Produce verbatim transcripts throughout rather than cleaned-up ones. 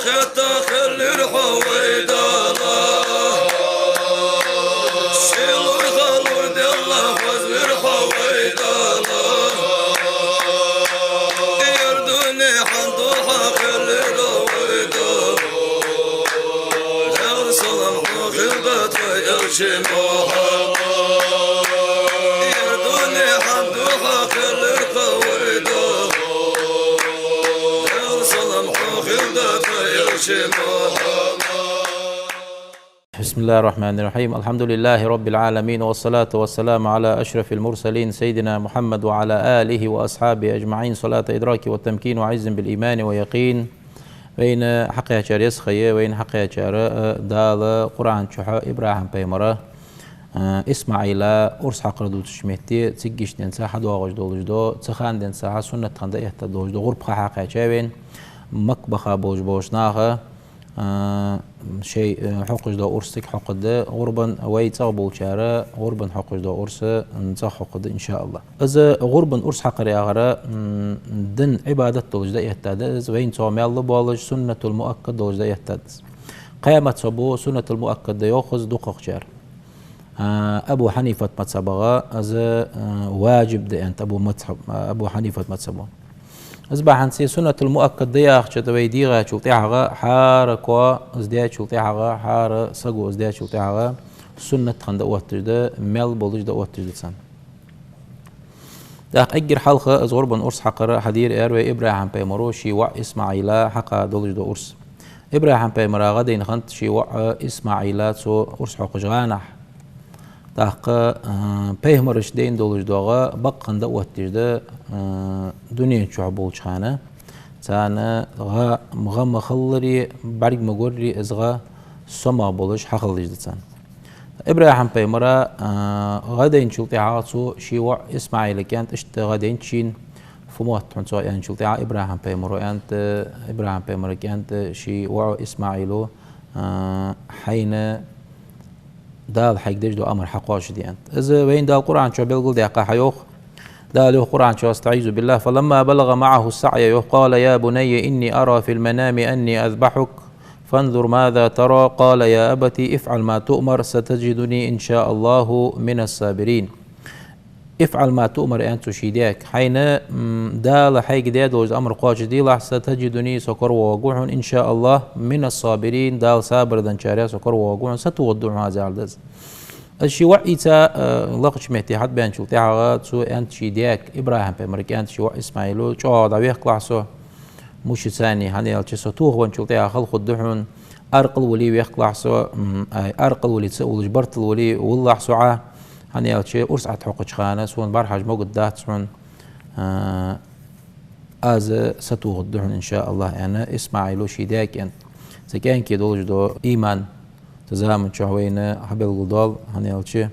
Хетта хиллар хьо вай Дала, ший лургӀа лур делла хозлар хьо вай Дала. Ер дунен хьан духьа хиллар вай Дала. Даьла салам хьона хилда тха элча Мухьаммад. Ер дунен хьан духьа хиллар хьо вай Дала. Даьла салам хьона хилда тха элча Мухьаммад. بسم الله الرحمن الرحيم. الحمد لله رب العالمين، والصلاة والسلام على أشرف المرسلين سيدنا محمد وعلى آله وأصحابه أجمعين. صلاة إدراك وتمكين وعز بالإيمان ويقين. Вайна хьакхаьчар еза ха я, вайна хьакхаьчар, э, Дала Къуръан чу ИбрахӀим-пайхамара, э, ИсмаӀила урс хьакхар дувцача метте, цигга денз хьадоагӀаш долаш да, цу хана денз суннат хинна дӀаэтта долаш да гӀурба ха хьакхаьчай вайна, Макка баха болаш болча наха, э, шоай, э, хьокхаш дола урс цига хьокхаргда, гӀурбан вай цӀагӀа болчар гӀурбан хьокхаш дола урс, м, цӀагӀа хьокхаргда, иншааллахӀ. Из гӀурбан урс хьакхар яхар, м, дин Ӏибадат долаш дӀаэттад из, вайна цох маьл лу болаш, суннатул муаккад долаш дӀаэттад из. Кхаь мазхӀабо суннатул муаккад да йоах из дукхагӀчар. А, Абу Хьанифат мазхӀабагӀа из, а, важиб да аьннад Абу мазхӀаб-, а, Абу Хьанифат мазхӀабо. Из бахьанца суннатул муаккад да яхача тӀа вай дийгӀачул тӀехьагӀа хӀара коа из даьчул тӀехьагӀа, хӀара саго из даьчул тӀехьагӀа суннат хинна дӀаотташ да, маьл болаш дӀаотташ да цунна. ТӀаккха эггара хьалха из гӀурбан урс хьакхар хьадийр аьлар вай ИбрахӀим-пайхамаро ший воӀ ИсмаӀила хьакха долаш дола урс. ИбрахӀим-пайхамара гӀадайна хиннад ший воӀ ИсмаӀила цо урс хьокхача гӀанахь. ТӀаккха, а, пайхамарашта дайна долаш доагӀа бакъ хинна дӀаотташ да, а, дунен чу болча хана. Царна гӀа, гӀа ма хиллари, бӀарг ма гурри, из гӀа сомагӀа болаш хьахиллаш да царна. ИбрахӀим-пайхамара, а, гӀадайначул тӀехьагӀа цо ший воӀ ИсмаӀила кӀаьнк иштта гӀадайнад шийна, фу мотт хьона цох аьнначул тӀехьагӀа ИбрахӀим-пайхамаро аьннад, ИбрахӀим-пайхамара кӀаьнк ший воӀо ИсмаӀило, а, хьайна Дала хьайга деш дола амар хьакхоачашде аьннад. Из вайна Дала Къуръан чу белгалдаьккха хьайоах. Дала йоах Къуръан чу: أستعيذ بالله. فلما بلغ معه السعي, йоах, قال يا بني إني أرى في المنام أني أذبحك فانظر ماذا ترى قال يا أبت افعل ما تؤمر ستجدني إن شاء الله من الصابرين. افعل ما تؤمر аьннад цо ший даьга. Хьайна, м, Дала хьайга даь долаш амар кхоачашдийлахь, ستجدني со коравоагӀаргва хьона, إن شاء الله من الصابرين Дала сабар денначарех со коравоагӀаргва хьона, сатохаргда хьона аз, аьнна да из. Из ший воӀ ийца, э, лакхача метте хьатӀабаьнначул тӀехьагӀа цо аьннад ший даьга, ИбрахӀим-пайхамара кӀаьнк ший воӀ ИсмаӀило: чӀоагӀа дӀавехкалахь со мушрицашта, хӀана аьлча со тохавенначул тӀехьагӀа хала хургда хьона, аркъал вале вехкалахь со, м, ай, аркъал вале ца валаш, бартал вале валалахь со Ӏа, хӀана аьлча урс Ӏа тӀахьокхача хана сона бӀарахьажа могаргдац хьона, а, аз сатохаргда хьона, إن شاء الله, аьнна, ИсмаӀило ший даьга аьннад. Цу кӀаьнка долаш дола иман цу заман чухь вайна хьабелгалдоал, хӀана аьлча,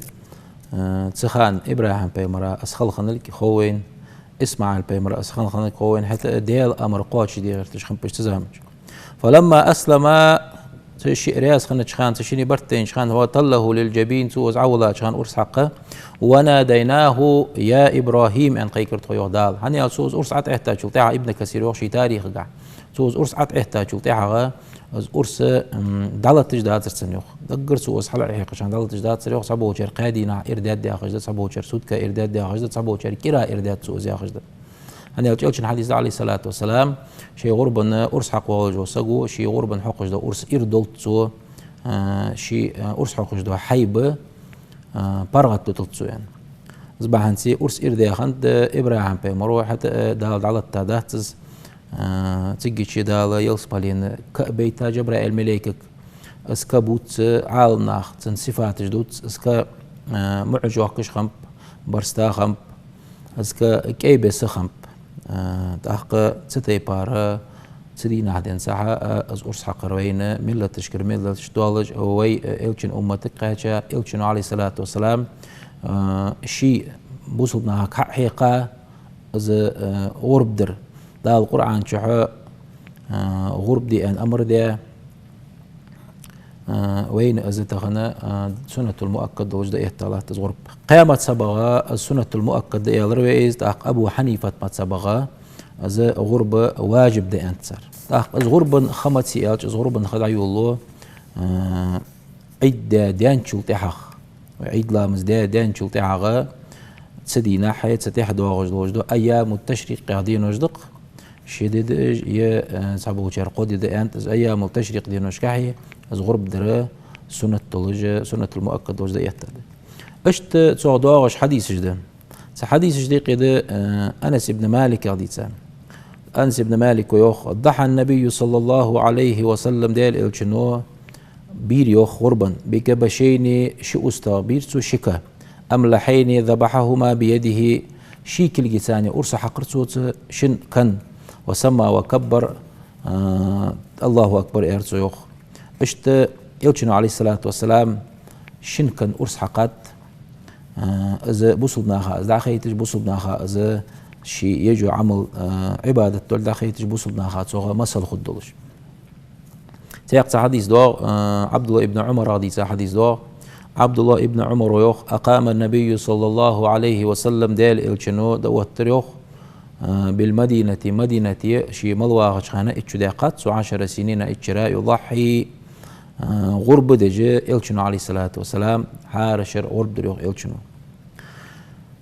а, цу хана ИбрахӀим-пайхамара из хала хинналга хов вайна, ИсмаӀил-пайхамара из хала хинналга хов вайна, хӀаьта а Даьла амар кхоачашде гӀерташ хиннаб уж цу заман чухь. فلما أسلما, цу шиъ раьза хиннача хана, цу шинне барт дайнача хана, وتله للجبين, цо из Ӏовиллача хана урс хьакха, وناديناه يا إبراهيم аьнна кхайкар тхо, йоах Дала. ХӀана аьлча цо из урс ӀотӀаэттачул тӀехьагӀа, Ибн Касира йоах ший тарихага, цо из урс ӀотӀаэттачул тӀехьагӀа из урс, м, дӀалаташ дацар цунна, йоах. Даггара цо из хьалъайхьача хана дӀалаташ дацар, йоах, цхьаболчар кхаь дийнахьа ира даьд яхаш да, цхьаболчар сутка ира даьд яхаш да, цхьаболчар кӀира ира даьд цо из яхаш да. ХӀана аьлча Элчан хьадис да, عليه الصلاة والسلام, ший гӀурбана урс хьакха волаш вола саго, ший гӀурбана хьокхаш дола урс ира долаш цо, а, ший, а, урс хьокхаш дола хьайба, а, паргӀата дуталаш цо, аьнна. Из бахьанца урс ира даь хиннад ИбрахӀим-пайхамаро, хӀаьта а Дала дӀалаттадац из, а, цигача Дала ялсмален ка бейта Жабраил малейкага, из ка бувц Ӏаламнаха, цун сифаташ дувц, из ка, а, муӀаж йоаккхаш хиннаб, барзкъа хиннаб, из ка кӀай беса хиннаб. А, тӀаккха цу тайпара, цу дийнахьа денз а, из урс хьакхар вайна миллаташкара миллаташ долаш, вай, а, Элчан умматага кхаьча, Элчано, عليه الصلاة والسلام, а, ший бусалба нахага хьа а хьекха, из, а, гӀурба дар. Дала Къуръан чухь, а, гӀурба де аьнна амар даь, а, вайна из тахан, а, суннатул муаккад долаш дӀаэтта латт из гӀурба. Кхаь мазхӀабагӀа из суннатул муаккад да аьлар вай из, тӀаккха Абу Хьанифат мазхӀабагӀа из гӀурба важиб да аьннад цар. ТӀаккха из гӀурбан ха маца я аьлча, из гӀурбан ха дӀайолалу, а, Ӏид даь даьнначул тӀехьагӀа, Ӏид ламаз даь даьнначул тӀехьагӀа, цу дийнахьа, цу тӀехьа доагӀаш долаш да, айяму ташрикъ яха денош да-кх, ши ди да уж, е, а, цхьаболчар кхо ди да аьннад, из айяму ташрикъ деношкахьа из гӀурба дар суннат долаш, суннатул муаккад долаш да эттад. Иштта цох доагӀаш хьадисаш да. Цу хьадисашта юкъе да, э, Анас ибн Маликах дийца. Анас ибн Малика йоах: «ضحى النبي صلى الله عليه وسلم», Даьла Элчано бийр, йоах, гӀурбан, «بكبشين», ши устагӀа бийр цо, ши ка, «أملحين ذبحهما بيده», ший кулгаца урс хьакхар цо цу шин кан, «وسمى وكبر», э, «الله أكبر» аьлар цо, йоах. Иштта Элчано, عليه الصلاة والسلام, шин кан урс хьакхад, а, из бусалба наха из дӀахайташ, бусалба наха из ший еш йола Ӏамал, а, Ӏибадат долга дӀахайташ, бусалба наха цох масал хургдолаш. Цхьаькха цхьа хьадис доагӀа, а, Ӏабдуллахь ибн Ӏумарах дийца хьадис доагӀа. Ӏабдуллахь ибн Ӏумара йоах: «أقام النبي صلى الله عليه وسلم», Даьла Элчано дӀаоттар, йоах, а, «بالمدينة», Мадинате, ше мел вахача хана итт шу даьккхад цо, «عشر سنين», итт шера, «يضحي», а, гӀурба деш, Элчано, عليه الصلاة والسلام, хӀара шера гӀурба дир, йоах, Элчано.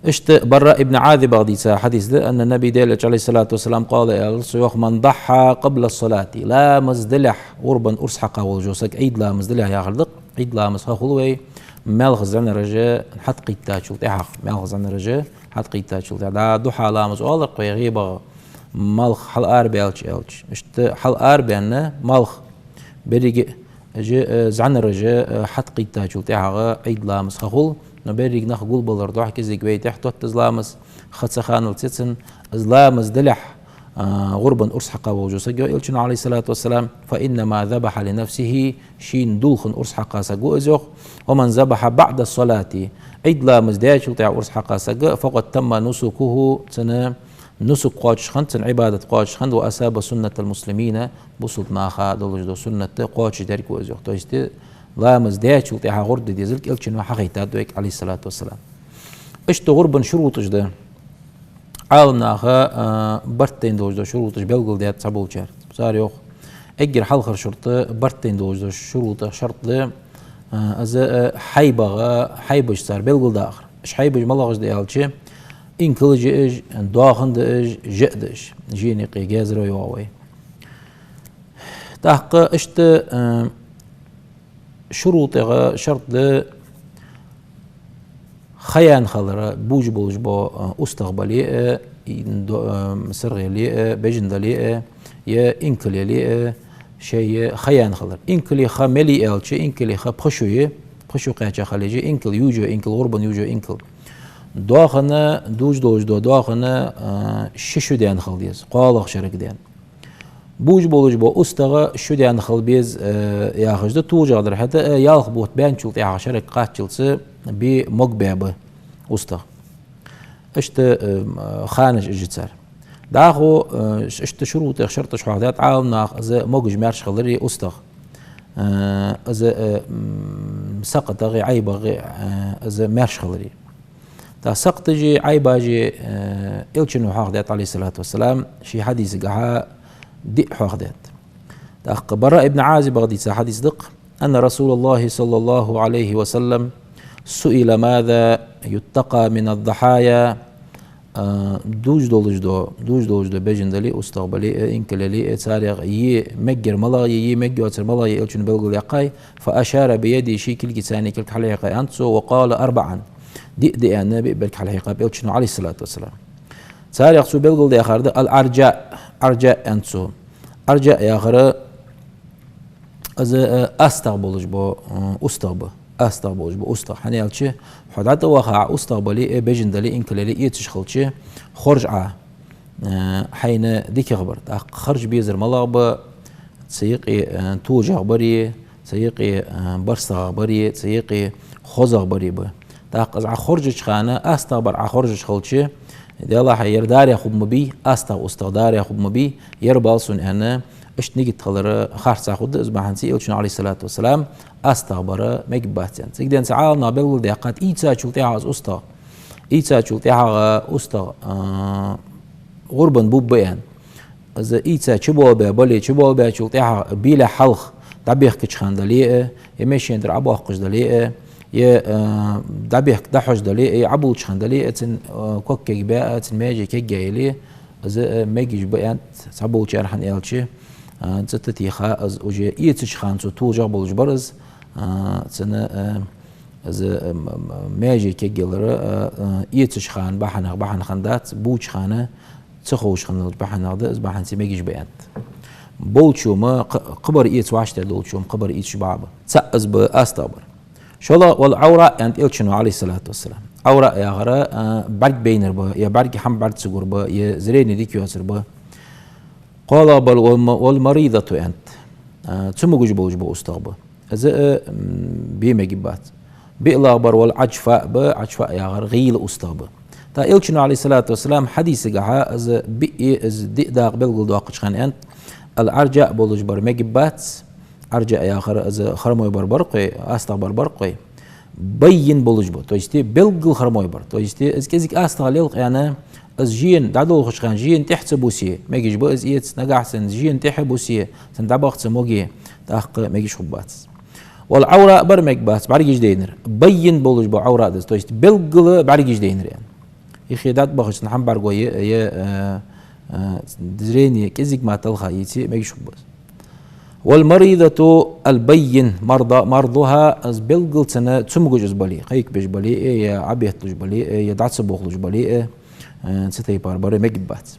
Иштта Бараъ ибн Ӏазибах дийца хьадис да, أن النبي, Даьла Элча, عليه الصلاة والسلام, قال, аьлар цо, йоах: «من ضحى قبل الصلاة», ламаз далехь гӀурбан урс хьакха волаш вола саг, Ӏид ламаз далехь яхар да-кх, Ӏид ламаз ха хул вай, маьлха зӀанараш хьатӀакхийттачул тӀехьагӀа, маьлха зӀанараш хьатӀакхийттачул тӀехьагӀа, дӀа духьа ламаз оалар-кх вай гӀебагӀа, малх хьалаарабаьлча аьлча. Иштта хьалаарабаьнна малх, беррига а, жи-, э, зӀанараш, э, хьатӀакхийттачул тӀехьагӀа Ӏид ламаз ха хул, но беррига нах гулбалар духьа кӀезига вай тӀехьатотт из ламаз, ха ца ханал цецан, из ламаз далехь, а, гӀурбан урс хьакха волаш вола саг, йоах Элчано, عليه الصلاة والسلام, «فإنما ذبح لنفسه», шийна дулхан урс хьакха саг ва из, йоах. «ومن ذبح بعد الصلاة», Ӏид ламаз даьчул тӀехьагӀа урс хьакха саг, «فقد تم نسكه», цун нусук кхоачаш хиннад, цун Ӏибадат кхоачаш хиннад, «وأصاب سنة المسلمين», бусалба наха долаш дола суннат кхоачашдаьрг ва из, йоах. То есть, ламаз даьчул тӀехьагӀа гӀурба де дезалга Элчано хьахайтад вайга, عليه الصلاة والسلام. Иштта гӀурбан шурутӀаш да. Ӏаламнаха, а, барт тайна долаш дола шурутӀаш белгалдаьд цхьаболчар. Цар йоах, эггара хьалхара шуртӀ, барт тайна долаш дола шурутӀ, шарт да, а, из, а, хьайбагӀа, хьайбаш цар белгалдаккхар. Уж хьайбаш малагӀаш да аьлча, инкал жи уж, доахан да уж, жа да уж. Жена юкъе гезаро йоагӀа вай. ТӀаккха иштта, а, шурутӀех шарт да ха яьнна хилар, бувш болаш бола, а, устагӀа бале а, и, до-, а, саргӀа яле а, бежан дале а, е инкал яле а, шоай ха яьнна хилар. Инкала ха мел я аьлча, инкала ха пхи шу я, пхи шу кхаьча хила еза, инкал, ювш йола инкал, гӀурбан ювш йола инкал. Доахан, дувш долаш дола доахан, а, ши шу даьнна хила деза, кхоалагӀа шерага даьнна. Бувш болаш бола устагӀа шу даьнна хила беза, э, яхаш да, тужагӀдар хӀаьта, э, ялх бутт баьнначул тӀехьагӀа шерага кхаччалца бе мог баь ба устагӀа. Иштта, э, ханаш уж я цар. ДӀахо, э, ш-, иштта шурутӀех шартӀаш хьоахадаьд Ӏаламнаха, из могаш, маьрша хилари устагӀа. Э, из, э, м, сакъатагӀи, ӀайбагӀи, э, из маьрша хилари. ТӀаккха сакъаташи Ӏайбаши, э, Элчано хьоахадаьд, عليه الصلاة والسلام, ший хьадисагахьа диъ хьоахадаьд. ТӀаккха Бараъ ибн Ӏазибах дийца хьадис да-кх: أن رسول الله صلى الله عليه وسلم سئل ماذا يتقى من الضحايا, а, дувш долаш дола, дувш долаш дола бежан дале а, устагӀа бале а, инкал яле а, царех е мегар малагӀа я, е мегаш йоацар малагӀа я Элчано белгалъяьккхай, فأشار بيده, ший кулгаца кулг хьалхьекхай, аьннад цо, وقال أربعا, диъ да аьнна, биъ берг хьалхьекхаб Элчано, عليه الصلاة والسلام. Царех цо белгалдаьхар да العرجاء, Ӏаржаъ аьннад цо. Ӏаржаъ яхар, из, э, астагӀа болаш бола, э, устагӀа ба, астагӀа болаш бола устагӀа. ХӀана аьлча, хьо дӀатӀаваха Ӏа устагӀа бале а, бежан дале а, инкал яле а, эцаш хилча, хоржа Ӏа, э, хьайна дикагӀа бар. ТӀаккха харжа безар малагӀа ба, цу юкъе, э, тожагӀа бари, цу юкъе, э, барстагӀагӀа бари, цу юкъе хозагӀа бари ба. ТӀаккха из Ӏа хоржача хана, астагӀа бар Ӏа хоржаш хилча, Даьллахьа, ер дарех хургма бий, астагӀа устагӀа дарех хургма бий, ер бала сона аьнна, иштта нигат хилар харцахьа хургда, из бахьанца Элчано, عليه الصلاة والسلام, астагӀа бар мегаш бац аьннад. Цигга денз Ӏаламнаха белгалдаьккхад, ийцачул тӀехьагӀа из устагӀа, ийцачул тӀехьагӀа устагӀа, а, гӀурбан бувргба аьнна. из ийца чуболабаь бале, чуболабаьчул тӀехьагӀа, бийле хьалха дӀабехкача хана дале а, е машина тӀара Ӏобоаккхаш дале а, е, э, дӀабехка дӀахьош дале а, е Ӏобулча хана дале а, цун, э, ког кегабаь а, цун маьже кегаяь яле, из, э, мегаш ба аьннад цхьаболчар, хӀана аьлча, э, цӀи тӀатеха из уже эцача хана цо толашагӀа болаш бар из, э, цун, э, из, э, м-, м-, маьже кегаялар, э, э, эцача хана бахьанах бахьан хиннадац, бувча хана ца ховш хинна долча бахьанах да, из бахьанца мегаш ба аьннад. Болча хӀама, кх-, кхыбар эца вӀаштӀехьа долча хӀама, кхыбар эцаш бакъахьа ба. ЦаӀ из ба астагӀа бар. ШоллагӀа, вал Ӏавра аьннад Элчано, Ӏалайхи ссалату вассалам. Ӏавра яхар, а, бӀарг байнар ба, е бӀарг хӀама бӀарга ца гур ба, е зрени дика йоацар ба. КхоалагӀа бар вал ма-, вал маридату аьннад. А, цамогаш болаш бола устагӀа ба. Из, э, м, бе мегаш бац. БиълагӀа бар вал Ӏаджфа ба, Ӏаджфа яхар гӀийла устагӀа ба. ТӀаккха Элчано, Ӏалайхи ссалату вассалам, хьадисагахьа из биъ, из диъ дакъа белгалдоаккхача хана аьннад, ал Ӏарджаъ болаш бар мегаш бац, Ӏарджаъ яхар из хромой бар бар-кх вай, астагӀа бар бар-кх вай. Баййин болаш ба, то есть белггала хромой бар. То есть из кӀезига астагӀа лел-кх аьнна, из жена дӀадолхача хана жена тӀехьа ца бусе, мегаш ба из эца, нагахьа санна жена тӀехьа бусе, цунна дӀабаха ца моге, тӀаккха мегаш хургбац. Вал Ӏавра бар мегаш бац, бӀаргаш дайнар. Баййин болаш ба Ӏавра да из, то есть белггала бӀаргаш дайнар аьнна. Ихе дӀатӀабахача цун хӀама бӀаргагой, е, е, э, э, зрени кӀезига ма талха йийце, мегаш хургба из. Вал маридату ал баййин марда-, мардуха, из белггала цунна цамогаш из бале, кхайкабеш бале, э, е Ӏобетталуш бале, э, е дӀа ца бохалуш бале, э, э, цу тайпара бар мегаш бац.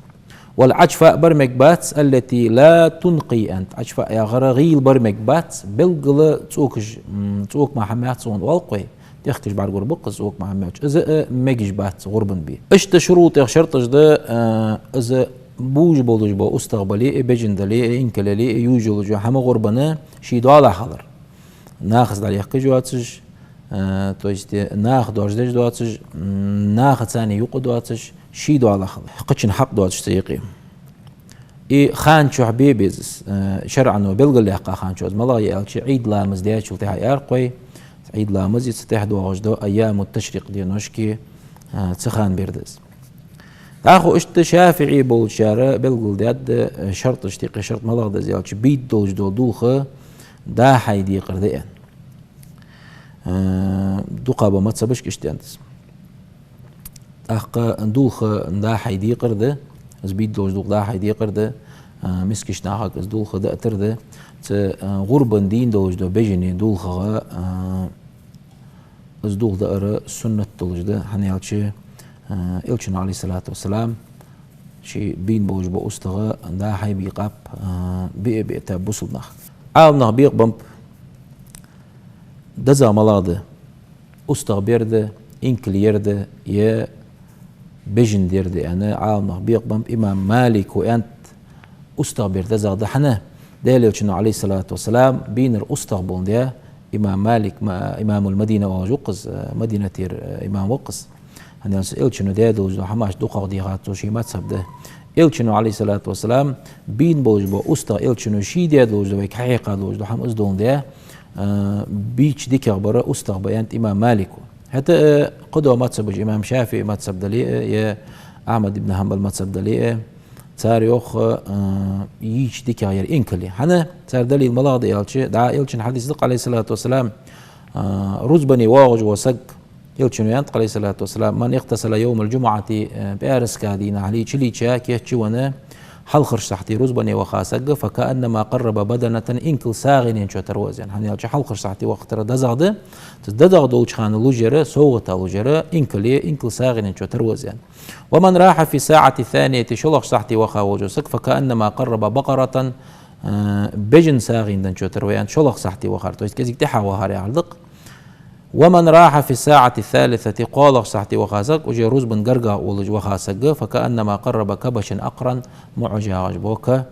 Вал Ӏаджфа бар мегаш бац, аллати ла тункъи аьннад. Ӏаджфа яхар гӀийла бар мегаш бац, белггала цӀокаш, м, цӀока ма хӀама яц цунна оал-кх вай. ТӀехкаш бӀаргагур ба-кх из цӀока ма хӀама яц. Из, э, мегаш бац гӀурбан бе. Иштта шурутӀех, шарташ да, э, из бувш болаш бола устагӀа бале а, бежан дале а, инкал яле а, ювш йолаш йола хӀама гӀурбана ший доалахьа хилар. Нахаца дӀалехкаш доацаш, э, то есть, э, наха доаржадеш доацаш, м, наха царна юкъе доацаш, ший доалахьа хилар. Кхычун хьакъ доацаш цу юкъе. И хана чухь бе беза из, э, шарӀо белгалъяьккха хана чухь из малагӀа я аьлча, Ӏийд ламаз даьчул тӀехьа яр-кх вай, Ӏийд ламаз, цу тӀехьа доагӀаш дола айяму ташрикъ деношка, э, цу хана бер да из. ДӀахо иштта шафиӀий болчар белгалдаьд, э, шарташ, тӀехьа шарт малагӀа да из аьлча, бийдда долаш дола дулх дӀа-хьа декъар да аьнна. Э, дукха бола мазхабашка иштта аьннад из. ТӀаккха дулх дӀа-хьа декъар да, из бийдда долаш дулх дӀа-хьа декъар да, а, мискача нахага из дулх даатар да, цу, а, гӀурбан дийна долаш дола бежана дулхагӀа, а, из дулх даар суннат долаш да, хӀана аьлча, а, Элчано, Ӏалайхи ссалату вассалам, ше бийна болаш бола устагӀа дӀа-хьа бийкъаб, а, биъ-биъ тӀа бусалба нах. Ӏаламнаха бекъабеннаб, дезагӀа малагӀа да: устагӀа бер да, инкал яр да, е бежан дар да аьнна, Ӏаламнаха бекъабеннаб. Имам Малика аьннад, устагӀа бер дезагӀа да, хӀана, Даьла Элчано, Ӏалайхи ссалату вассалам, бийнар устагӀа болга даьд. Имам Малик, ма-, имамул Мадина оалаш ва-кх из, Мадинатера, э, имам ва-кх из. ХӀана аьлча Элчано даь долаш дола хӀамаш дукхагӀа дийхад цо, ший мазхаб да. Элчано, Ӏалайхи ссалату вассалам, бийна болаш бола устагӀа, Элчано ше даь долаш дола, вайга хьахьекха долаш дола хӀама из долга даьд, а, бийча дикагӀа бар устагӀа ба аьннад имам Малика. ХӀаьта, а, кхыдола мазхабаш, имам ШафиӀий мазхаб дале а, е Ахьмад ибн Хьанбал мазхаб дале а, цар йоах, а, йийча дикагӀа яр инкал я. ХӀана? Цар далил малагӀа да аьлча, дӀа Элчан хьадис да-кх, Ӏалайхи ссалату вассалам, а, рузбане воагӀаш вола саг, Элчано аьннад-кх, Ӏалайхи ссалату вассалам: «من اغتسل يوم الجمعة», э, пӀаьраска дийнахьа чулийча, кийчвенна, хьалхарча сахьте рузбане ваха саг, «فكأنما قرب بدنة», инкал сагӀийна енначоа тара ва из аьнна. ХӀана аьлча хьалхарча сахьте вахар дезагӀа да, из дезагӀа долча хана луш яр, совгӀата луш яр, инкал я, инкал сагӀийна енначоа тара ва из аьнна. «ومن راح في الساعة الثانية», шоллагӀча сахьте ваха волча саг, «فكأنما قرب بقرة», э, бежан сагӀийна денначоа тара ва аьнна, шоллагӀча сахьте вахар, то есть кӀезига тӀехьа вахар яхар да-кх. «ومن راح في الساعة الثالثة», кхоалагӀча сахьте ваха саг, уже рузбан гаргагӀа волаш ваха саг, «فكأنما قرب كبشا أقرن», муӀаш яхаш бола ка,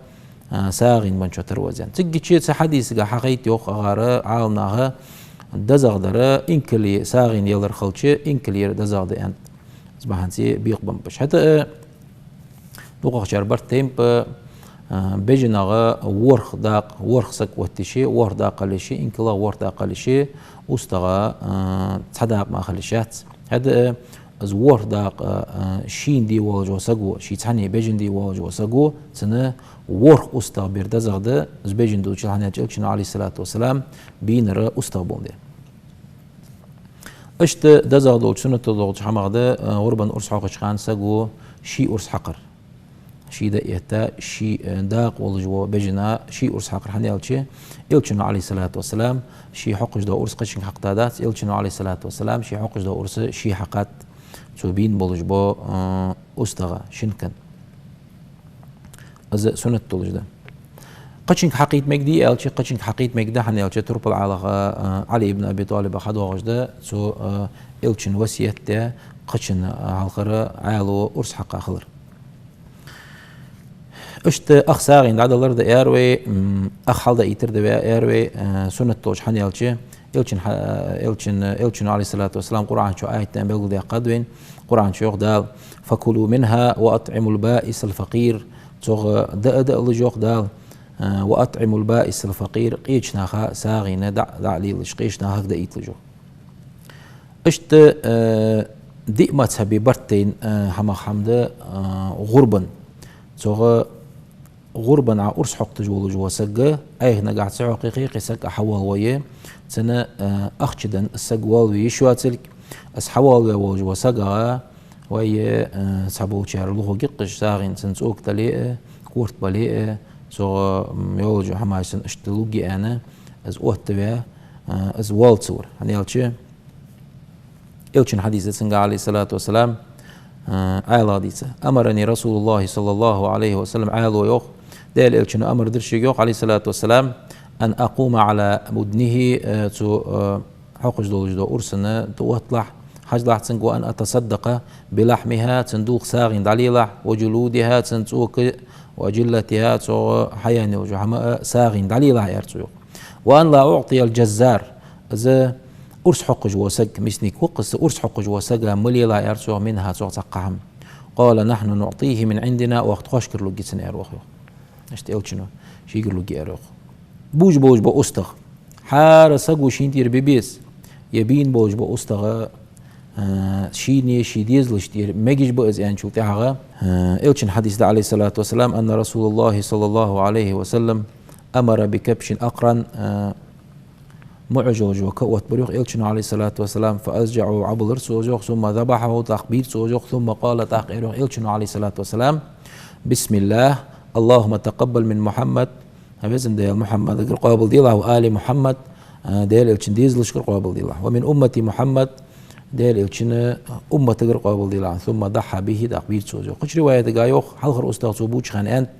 а, сагӀийна бенначоа тара ва из аьнна. Цигача цу хьадисага хьахайт йоах агӀара Ӏаламнаха, дезагӀа дар, инкал сагӀийна ялар хилча, инкал яр дезагӀа да аьннад. Из бахьанце бекъабеннаб уж. ХӀаьта, э, дукхагӀчар барт тайнаб, а, бежанагӀа ворхӀ дакъа, ворхӀ саг оттаеш, ворхӀ дакъа хила йиш я, инкалагӀа ворхӀ дакъа хила йиш я, устагӀа, а, цхьа дакъа мара хила йиш яц. ХӀаьта, а, из ворхӀ дакъа, а, шийна де воалаш вола саг ва, ший цхьанне бежан де воалаш вола саг ва, цунна ворхӀ устагӀа бер дезагӀа да, из бежан дувцачул, хӀана аьлча Элчано, عليه الصلاة والسلام, бийнар устагӀа болга. Иштта дезагӀа долча суннатал долча хӀамах да, э, гӀурбан урс хьокхача хана саго ший урс хьакхар. Ший дӀаэтта, ший, э, дакъа волаш вола бежана ший урс хьакхар, хӀана аьлча Элчано, عليه الصلاة والسلام, ший хьокхаш дола урс кхычунга хьакхадаь дац, Элчано, عليه الصلاة والسلام, ший хьокхаш дола урс ше хьакхад цо бийна болаш бола, э, устагӀа, шин кан. Из суннат долаш да. Кхычунга хьакхийта мегаргдий аьлча, кхычунга хьакхийта мегаргда, хӀана аьлча турпал Ӏалах, э, Ӏали ибн Аби ТӀалиба хьадоагӀаш да, цо, э, Элчан васкет даь, кхычунна, э, хьалхара Ӏаьлас урс хьакха хилар. Иштта ах сагӀийна дӀадалар да аьлар вай, м, ах хьалдаийтар да аьлар вай, э, суннат долаш, хӀана аьлча Элчан хьа-, Элчан, Элчано, عليه الصلاة والسلام, Къуръан чу аят тӀа белгалдаьккхад вайна. Къуръан чу йоах Дала: «فكلوا منها وأطعموا البائس الفقير». Цох даа а даалаш, йоах Дала, э, «وأطعموا البائس الفقير», къеча наха сагӀийна дӀа-, дӀа а лелаш, къеча нахага даийталаш, йоах. Иштта, э, диъ мазхӀаба барт тайна, э, хӀамах хӀама да, э, гӀурбан. Цох гӀурбан Ӏа урс хьокхаш волаш вола саг, Ӏайха нагахьа ца хьокхе, кхы саг Ӏа хьавоалавой, цунна, э, ахча денна саг воалаве йиш йоацилга, из хьавоалаваь волаш вола саг а, вай, э, цхьаболчар лохе гӀерташ, сагӀийна цун цӀока дале а, корта бале а, цох, м, йолча хӀамашца иштта лургья аьнна, из оттаваь, э, из воалаве ца вар. ХӀана аьлча Элчан хьадис да цунга, عليه الصلاة والسلام, э, Ӏаьлас дийцад: «أمرني رسول الله صلى الله عليه وسلم», Ӏаьлас йоах, Даьла Элчано амар дир шийга, йоах, عليه الصلاة والسلام, «أن أقوم على بدنه», э, цо, э, хьокхаш долаш дола урсана тӀаотталахь, хьажалахь цунга, «وأن أتصدق بلحمها», цун дулх сагӀийна дӀалелахь, «وجلودها», цун цӀока, «وأجلتها», цох хьаяьнна йола хӀама а сагӀийна дӀалелахь, аьлар цо, йоах. «وأن لا أعطي الجزار», из урс хьокхаш вола саг, мясник ва-кх из, урс хьокхаш вола сага ма лелахь, аьлар цо, йоах, «منها», цох цхьаккха хӀама. «قال: نحن نعطيه من عندنا», оаха тхоашкара лургья цунна, аьлар, йоах, йоах. Иштта Элчано шийгара лургья, аьлар, йоах. Бувш болаш бола устагӀа. ХӀара саго шийна тӀера бе беза. Е бийна болаш бола устагӀа, э, шийна, ший дезалашта тӀера мегаш ба из аьнначул тӀехьагӀа, э, Элчан хьадис да, عليه الصلاة والسلام, أن رسول الله صلى الله عليه وسلم أمر بكبش أقرن, э, муӀаш йолаш йола ка оттабир, йоах, Элчано, عليه الصلاة والسلام, «فأضجعه», Ӏобиллар цо из, йоах, «ثم ذبحه», тӀаккха бийр цо из, йоах, «ثم قال», тӀаккха аьлар, йоах, Элчано, عليه الصلاة والسلام: «بسم الله، اللهم تقبل من محمد», хӀай Веза Даьла, Мухьаммадагара къоабалделахь, «وآل محمد», э, Даьла Элчан дезалашкара къоабалделахь, «ومن أمة محمد», Даьла Элчан умматагара къоабалделахь, «ثم ضحى به», тӀаккха бийр цо из, йоах. Кхыча риваятага йоах, хьалхара устагӀа цо бувча хана аьннад: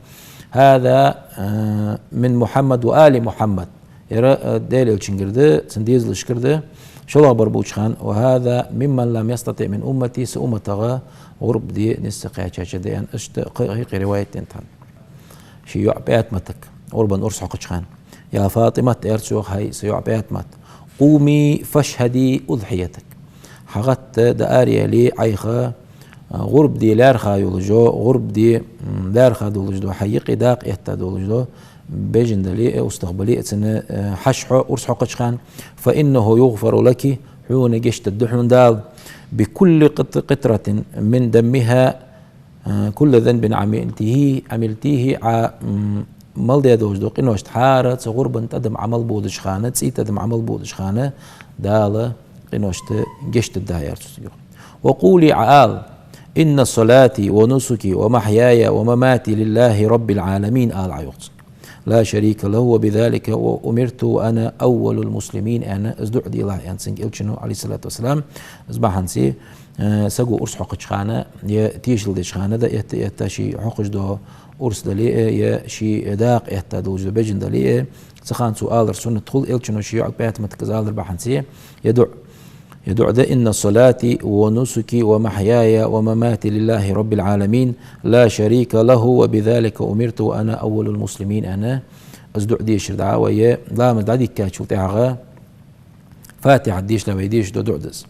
«هذا, э, من محمد وآل محمد». Ер, э, Даьла Элчангара да, цун дезалашкара да. ШоллагӀбар бувча хана: «وهذا ممن لم يستطع من أمتي», са умматагӀа гӀурба де нийса ца кхаьчача да аьнна, иштта кхы-, кхы-, кхы риваят денад хьона. Ший йоӀ ПаьтӀаматага гӀурбан урс хьокхача хана: «يا فاطمة», аьлар цо, йоах, хӀай са йоӀ ПаьтӀамат, «قومي فاشهدي أضحيتك». ХьагӀатта, дӀаараяле Ӏайха, гӀурба де лаьрхӀа йолаш йола, гӀурба де, м, лаьрхӀа долаш дола хьа юкъе дакъа этта долаш дола бежан дале а, устагӀа бале а, цунна, э, хьажа хьо урс хьокхача хана. «فإنه يغفر لك», хьона гешт дергда хьона Дала, «بكل قط-، قطرة من دمها, э, كل ذنب عملته, عملته», Ӏа, м, мел даь долаш дола къиношта хӀара цу гӀурбан тӀадам Ӏамал бодаш хана, цӀий тӀадам Ӏамал бодаш хана, Дала къиношта гешт дергда, аьлар цо, йоах. «وقولي», Ӏа ала: «إن صلاتي ونسكي ومحياي ومماتي لله رب العالمين», ала Ӏа, йоах цунга. «لا شريك له وبذلك أمرت وأنا أول المسلمين», аьнна, из дуӀа делахь, аьннад цунга Элчано, عليه الصلاة والسلام. Из бахьанца, э, саго урс хьокхача хана, е тешал деча хана, дӀаэтта-этта ший хьокхаш дола урс дале а, е ший дакъа этта долаш дола бежан дале а, цу хана цо алар суннат хул, Элчано ший йоӀага ПаьтӀаматага из алар бахьанца, ер дуӀа. Ер дуӀа да: «إن صلاتي ونسكي ومحياي ومماتي لله رب العالمين، لا شريك له، وبذلك أمرت وأنا أول المسلمين», аьнна, из дуӀа дешар да вай, ламаз дӀадийхкачул тӀехьагӀа, Фатихьат дешале вай дешаш дола дуӀа да из.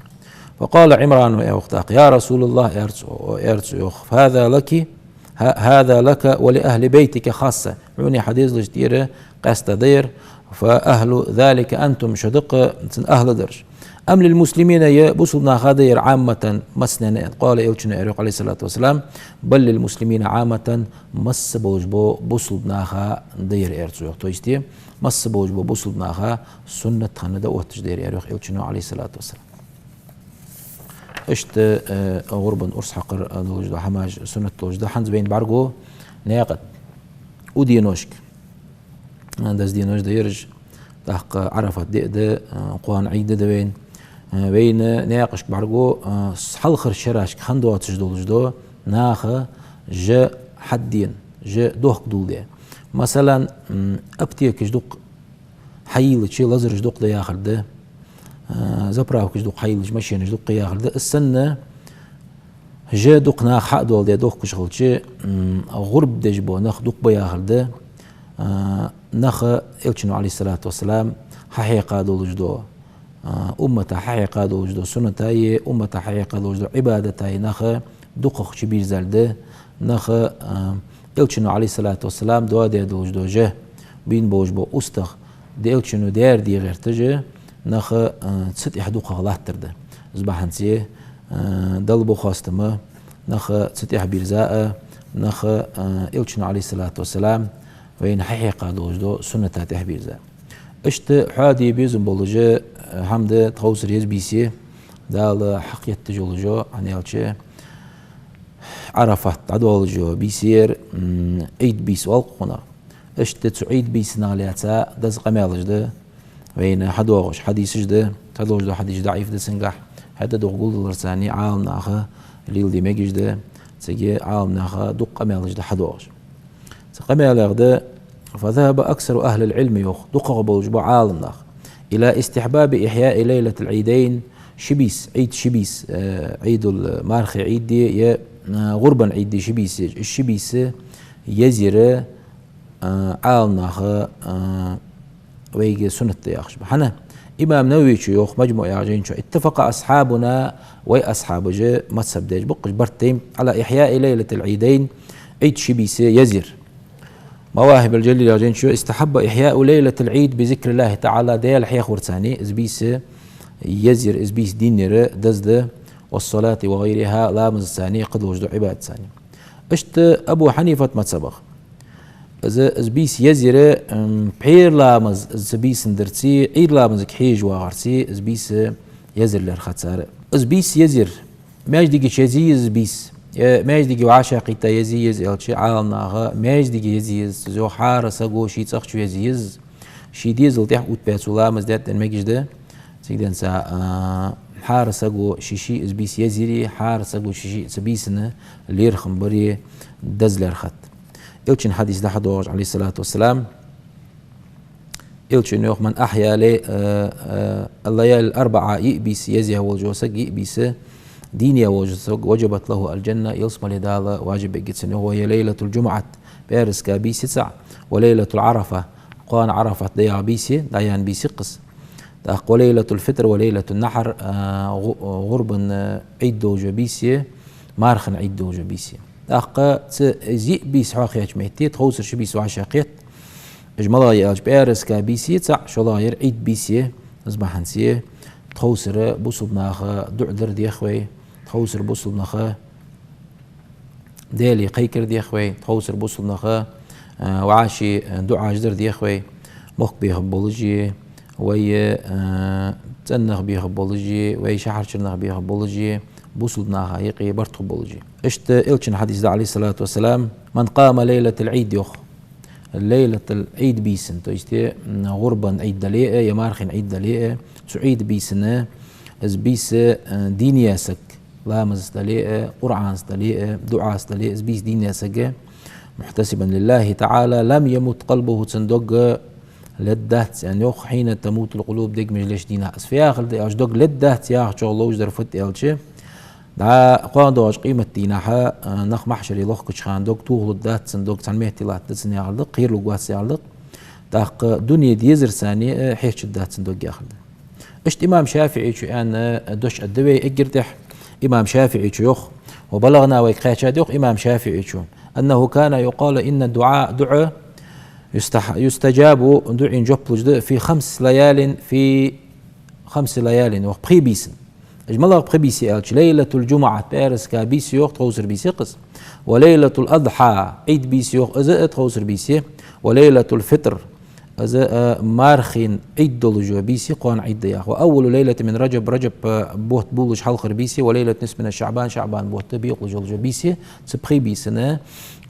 «فقال عمران», аьлар тӀаккха, «يا رسول الله», аьлар цо, аьлар цо, йоах, «هذا لك، ه-، هذا لك ولأهل بيتك خاصة». Хьона, хьа дезалашта тӀера къаьстта да ер. «فأهل ذلك أنتم», шо да-кх цун ахӀлу дараш. أم للمسلمين, е бусалба наха да ер, عامة, массанена, قال, Элчано аьлар, عليه الصلاة والسلام, بل للمسلمين عامة, масса болаш бола бусалба наха да ер, аьлар цо, йоах. То есть, масса болаш бола бусалба наха суннат хинна да отташ да ер, аьлар, йоах, Элчано, عليه الصلاة والسلام. Иштта, э, гӀурбан урс хьакхар, э, долаш да, хӀамаш суннат долаш да. ХӀанз вайна бӀаргагу наькъа тӀа укх деношка, э, деза денош да ераш, тӀаккха Ӏарафат ди а да, э, кхоана Ӏийд а да вайна. Э, вайна наькъашка бӀаргагу, э, с-, хьалхарча шерашка хинна доацаш долаш да наха жа хьадена, жа дохка дуллалца. Масала, м, аптекаш дукха хьайийлача, лазараш дукха да яхар да, а, заправкаш дукха хьайийлача, машинаш дукха я яхар да. Из санна, жа дукха наха хьадоаладаь дохкаш хилча, м, гӀурба деш бола нах дукха ба яхар да. А, наха Элчано, عليه الصلاة والسلام, хьахьекха долаш да, а, уммата хьахьекха долаш да суннатаи, уммата хьахьекха долаш да Ӏибадатаи наха дукхагӀа чубирзалда, наха, а, Элчано, عليه الصلاة والسلام, доадаь долаш да жа, бийна болаш бола устагӀа, де Элчано даьра де гӀерташ, наха, а, цу тӀехьа дукхагӀа латтар да. Из бахьанце, а, Далла ба хоастам, наха цу тӀехьа бирза а, наха, а, Элчано, عليه الصلاة والسلام, вайна хьахьекха долаш да сунната тӀехьа бирза. Иштта хьоаде безам болаш, а, хӀама да тховсара еза бийса, Дала хьакхетташ йолаш, хӀана аьлча, Ӏарафат дӀадоалаш йола бийса яр, м, Ӏийд бийса оал-кх цунах. Иштта цу Ӏийд бийсанах лаьца деза къамаьлаш да вайна хьадоагӀаш, хьадисаш да, цхьадолаш дола хьадис даӀиф да цунгахь, хӀаьта дукха гулдаларца Ӏаламнаха леладе мегаш да, цига Ӏаламнаха дукха къамаьлаш да хьадоагӀаш. Цу къамаьлах да: فذهب أكثر أهل العلم, йоах, дукхагӀа болаш бола Ӏаламнах, إلى استحباب إحياء ليلة العيدين, ши бийса, Ӏийд ши бийса, э, Ӏийдул, мархий Ӏийд е, э, гӀурбан Ӏийд ши бийса, ши бийса езар, э, Ӏаламнаха, э, вайга суннат да яхаш ба. ХӀана? Имам Нававечо йоах, МаджмуӀ яхача жайна чу: اتفق أصحابنا, вай асхьабаша, мазхӀаб деш ба-кх уж барт тайм, على إحياء ليلة العيدين, Ӏийд ши бийса езар. МавахӀибул-Джалил яхача жайна чу: استحب إحياء ليلة العيد بذكر الله تعالى, Даьла хьехорца из бийса езар, из бийса диннар деза да, والصلاة وغيرها, ламазаца, кхыдолаш дола Ӏибадатаца. Иштта Абу Хьанифат мазхӀабах. Из, из бийса езар, м, пхьера ламаз из цу бийсан дарца, Ӏийд ламазага хьежа вагӀарца, из бийса езар лаьрхӀад цар. Из бийса езар, маьждиге чу езе еза из бийса, е маьждиге вӀашагӀкхийтта езе еза аьлча, Ӏаламнаха маьждиге езе еза, цо йоах, хӀара саго ший цӀагӀа чу езе еза, ший дезала тӀехьа оттабаь цо ламаз даьд аьнна мегаш да. Цига денз, а, хӀара саго ший-ший из бийса езари, хӀара саго ший-ший цу бийсан лерхӀам бари деза лаьрхӀад. Элчан хьадис да хьадоагӀаш, عليه الصلاة والسلام. Элчано йоах: من أحيا لي-, а, а, الليالي الأربع, йиъ бийса еза волаш вола саг, йиъ бийса дийна волаш вола саг, وجبت له الجنة, ялсмале Дала важиб ергья цунна, йоах. وهي ليلة الجمعة, пӀаьраска бийса я цаӀ, وليلة عرفة, кхоана Ӏарафат да яха бийса, дӀаяьнна бийса я-кх из. ТӀаккха وليلة الفطر وليلة النحر, а, гӀу-, гӀурбан, а, Ӏийд долаш йола бийса, мархан Ӏийд долаш йола бийса. ТӀаккха цу йиъ бийса хьоахаеча метте тховсара ши бийса вӀашагӀкхет. Уж малагӀа я аьлча, пӀаьраска бийса я цаӀ, шоллагӀъяр Ӏийд бийса я, из бахьанце тховсара бусалба наха дуӀа дар дех вай, тховсара бусалба наха Даьлага кхайкар дех вай, тховсара бусалба наха, а, вӀаши, а, дуӀаш дар дех вай, мохк бехаргболаш а, вай, а, цӀенах бехаргболаш а, вай шахьарчарнах бехаргболаш а, бусалба наха юкъе барт хургболаш а. Иштта Элчан хьадис да, عليه الصلاة والسلام: من قام ليلة العيد, йоах. Лайлатул Ӏийд бийсан, то есть, м, гӀурбан Ӏийд дале а, е мархин Ӏийд дале а, цу Ӏийд бийсан, из бийса, а, дийна яь саг, ламазаца дале а, Къуръанаца дале а, дуӀаца дале а, из бийса дийна яь саг, محتسبا لله تعالى لم يمت قلبه, цун дог лергдац, аьнна йоах, حين تموت القلوب, дегаш леча дийнахьа. Из фу яхилга да аьлча, дог лергдац яхачох ловш дар фуд аьлча, дӀа кхоана доагӀача къематдийнахьа, а, нах махьшаре лохкача хана дог тохалургдац цун, дог цхьан метте латтаргда цун яхилга да-кх, кхералургвац яхилга да-кх. ТӀаккха дуне дезарца а хьерчаргдац цун дог яхилга да. Иштта имам ШафиӀийчо аьнна дош а да вай эггара тӀехьа. Имам ШафиӀийчо йоах, وبلغنا, вайга кхаьчад, йоах, имам ШафиӀийчо, أنه كان يقال, إن الدعاء, дуӀа, يستح-, يستجاب, дуӀайна жоп луш да, في خمس ليال, في خمس ليال, йоах, пхе бийсан. Уж малагӀа пхе бийса я аьлча, ليلة الجمعة, пӀаьраска бийса, йоах, тховсара бийса я-кх из. وليلة الأضحى, Ӏийд бийса, йоах, из а тховсара бийса я. وليلة الفطر, из а, э, мархий Ӏийд долаш йола бийса я, кхоана Ӏийд да яхаш. وأول ليلة من رجب, Раджаб, э, бутт болаш хьалхара бийса я. وليلة النصف من شعبان, ШаӀбан бутт бекъалуш йола бийса я. Цу пхе бийсана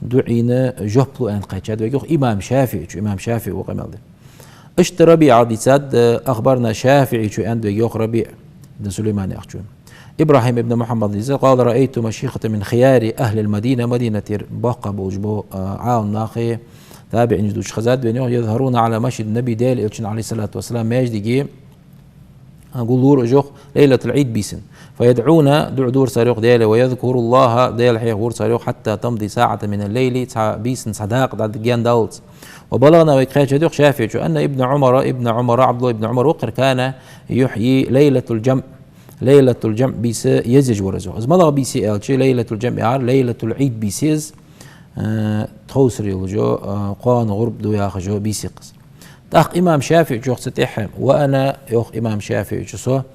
дуӀайна жоп лу аьнна кхаьчад вайга, йоах, имам ШафиӀийс, имам ШафиӀийс укх къамаьл даьд. Иштта РабиӀа дийцад, э, أخبرنا الشافعي, аьннад вайга, йоах, РабиӀ ибн Сулайман яхачо. ИбрахӀим ибн Мухьаммада дийцад: قال: رأيت مشيخة من خيار أهل المدينة, Мадинатера боккхий болаш бола, э, Ӏалам нахи, табиӀинаш дувцаш хезад вайна, йоах, يظهرون على مسجد النبي, Даьла Элчан, عليه الصلاة والسلام, маьждиге, а, гуллора уж, йоах, ليلة العيد бийсан. فيدعون, дуӀа дора цар, йоах, Даьлага, ويذكروا الله, Даьла хьехавора цар, йоах, حتى تمضي ساعة من الليل, цхьа бийсан цхьа дакъа дӀагаьндаллалца. وبلغنا, вайга кхаьчад, йоах, ШафиӀийс, أن ابن عمر, ибн Ӏумар, Ӏабдуллахь ибн Ӏумар ва-кх ер, كان يحيي ليلة الجمع, ليلة الجمع бийса езаш вар из, йоах. Из малагӀа бийса я аьлча, ليلة الجمع яхар ليلة العيد бийса я из, э, тховсара йолаш йола, э, кхоана гӀурба ду яхаш йола бийса я-кх из. ТӀаккха имам ШафиӀийс йоах цу тӀехьа: وأنا, йоах имам ШафиӀийс, со,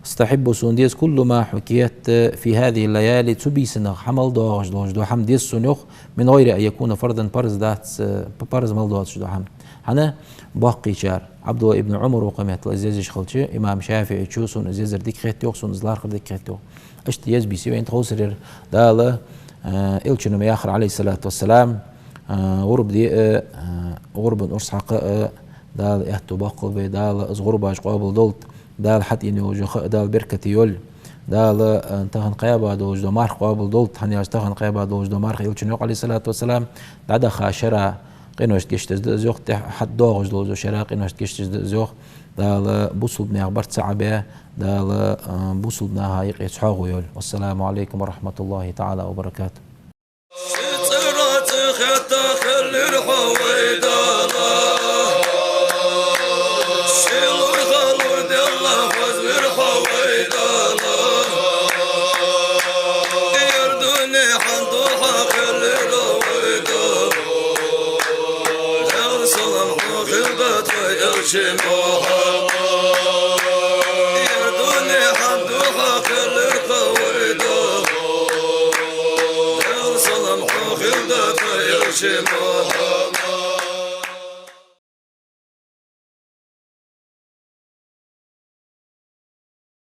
أستحب, сона деза, كل ما حكيت في هذه الليالي, цу бийсанах хьа мел доагӀаш долаш дола хӀама деза сона, йоах, من غير أن يكون فرضا, парз дац, э, п-, парз мел доацаш дола хӀама. ХӀана? Боккхийчар, Ӏабдуллахь ибн Ӏумар ва-кх ер, из езаш хилча, имам ШафиӀийс, сона из езар дика хет, йоах, сона из лархӀар дика хет, йоах. Иштта еза бийса я вайна тховсарера, Дала, э, Элчано-м яхар, عليه الصلاة والسلام, э, гӀурба де а, э, гӀурбан урс хьакха а, э, Дала аьттув боаккхалба вай, Дала из гӀурбаш къоабалдолда, Дала хьатӀаена йолаш йола ха а Дала беркате йойла, Дала, э, тахан кхаба долаш дола марха къоабалдолда, хӀана аьлча тахан кхаба долаш дола марха, Элчано йоах, عليه الصلاة والسلام, дӀадахача шера къиношта гешт деш да из, йоах, тӀехьа хьатӀадоагӀаш долаш дола шера къиношта гешт деш да из, йоах. Дала бусалба наьха барт ца Ӏобаь, Дала, э, бусалба наха юкъе цхьоагӀо йойла. والسلام عليكم ورحمة الله تعالى وبركاته. Ши цӀера цӀихетта хиллар хьо, вай Дала. Ши лургӀа лораделла хозавир хьо, вай Дала. Ер дунен хьа духьа хиллар, вай Дала. Даьла салам хьона хилда тха Элча Мухьаммад. Ер дунен хьа духьа хиллар хьо, вай Дала. Даьла салам хьона хилда тха Элча Мухьаммад.